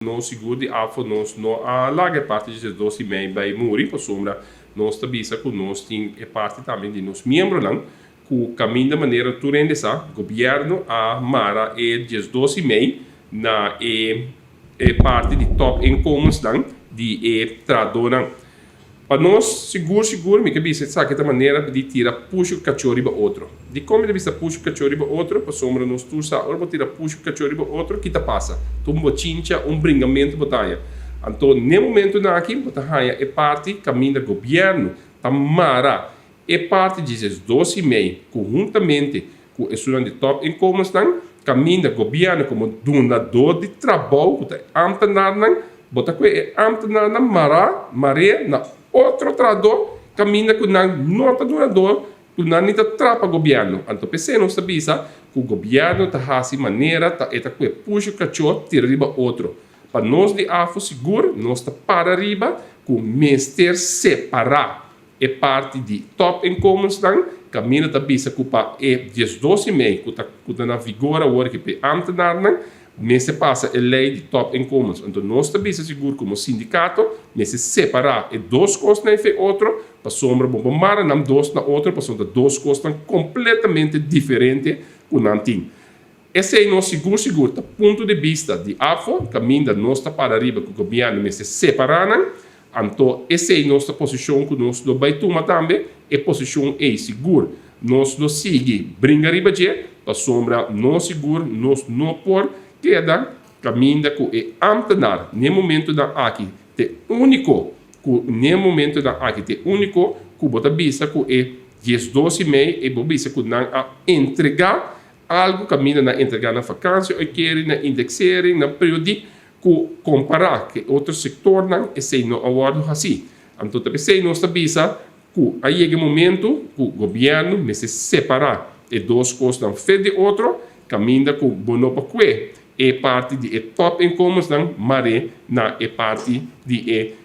Nos sigur di afo nos no a laga e parti di 12 i mei bai muri, pasobra nos ta bisa ku nos tin e parti tambe di nos miembronan ku kaminda. Manera tur hende sa, gobièrnu a mara e 12 i mei na e parti di top inkomensnan di e trahadónan. Pa nos, sigur sigur, mi ke bisa esaki ta manera di tira pushi kachó riba otro. Di kon mi ta bisa pushi kachó riba otro? Pasobra nos tur sa, ora bo tira pushi kachó riba otro, kiko ta pasa? Ta un bochincha, un bringamentu bo ta haña. Anto, na momentonan aki, bo ta haña e parti kaminda gobièrnu ta mara e parti di 12 i mei konhuntamente ku esunnan di top inkomensnan, kaminda gobièrnu komo dunadó di trabou, ku ta ambtenaarnan, bo ta kue e ambtenaarnan mar'é na otro trahadó kaminda ku nan no ta dunadó, ku nan ni ta traha pa gobièrnu. Anto p'esei nos ta bisa ku gobièrnu ta hasi manera ta e ta kue pushi kachó tira riba otro. Pa nos di AFO sigur nos ta para riba ku mester separá e parti di top inkomensnan, kaminda ta bisa ku pa e 12 i mei ku ta na vigor awor ku pa ambtenaarnan mester pasa e lei di top inkomens. Anto nos ta bisa sigur komo sindikato mester separá e dos kosnan fo'i otro, pasobra bo no por mara nan dos na otro, pasobra ta dos kosnan kompletamente diferente ku nan tin. Esei nos sigur sigur ta punto di bista di AFO, kaminda nos ta para riba ku gobièrnu mester separá nan. Anto esei nos ta posishon ku nos lo bai tuma tambe, e posishon ei sigur nos lo sigui bringa riba dje, pasobra nos sigur nos no por keda kaminda ku e ambtenaar na momentonan aki ta úniko ku na momentonan aki ta úniko ku bo ta bisa ku e 12 i mei e bo bisa ku nan a entregá algu kaminda nan entregá na vakantieuitkering, na indexering, na periodiek, ku kompará ku otro sektornan esei no a wòrdu hasí. Anto ta p'esei nos ta bisa ku a yega momento ku gobièrnu mester separá e dos kosnan fo'i di otro, kaminda ku bo no por kue e parti di e top inkomensnan mar'é na e parti di e